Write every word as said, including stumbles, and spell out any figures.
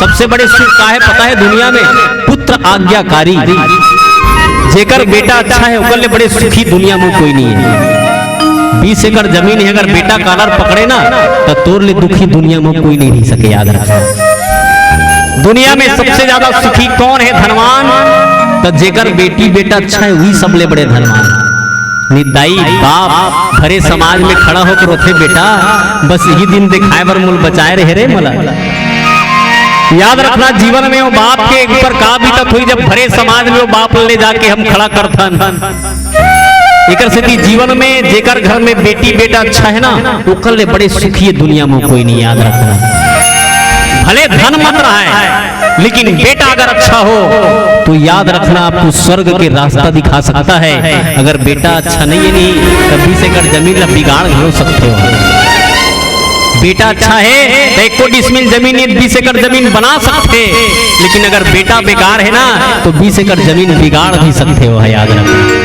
सबसे बड़े सुख का हे पता हे दुनिया में? पुत्र आज्ञाकारी। जेकर बेटा अच्छा हे, ओकर ले बड़े सुखी दुनिया में कोई नहीं हे। बीस एकड़ जमीन हे, अगर बेटा कालर पकड़े ना, त तोर ले दुखी दुनिया में कोई नहीं रह सके, याद रख। दुनिया में सबसे ज्यादा सुखी कौन हे, धनवान? त जेकर बेटी बेटा अच्छा हे, वही सबले बड़े धनवान। निदाई बाप भरे समाज में खड़ा होकर रोथे, "बेटा, बस यही दिन दिखाए बर मोल बचाए रहे रे मला।" याद रखना, जीवन में वो बाप के ऊपर का बीतत होही, जब भरे समाज में वो बाप ले जाके हम खड़ा करथन। एकर सेती जीवन में जेकर घर में बेटी बेटा अच्छा हे ना, ओकर ले बड़े सुखी दुनिया में कोई नहीं, याद रखना। भले धन मत रहे, लेकिन बेटा अगर अच्छा हो, तो याद रखना, आपको स्वर्ग के रास्ता दिखा सकता है। अगर बेटा अच्छा नहीं हे नहीं, तो बीस एकड़ जमीन ला बिगाड़ घलो सकते हो। बेटा अच्छा हे, तो एको डिसमिल जमीन ये बीस एकड़ जमीन बना सकते, लेकिन अगर बेटा बेकार हे ना, तो बीस एकड़ जमीन बिगाड़ भी सकते हो, याद रखना।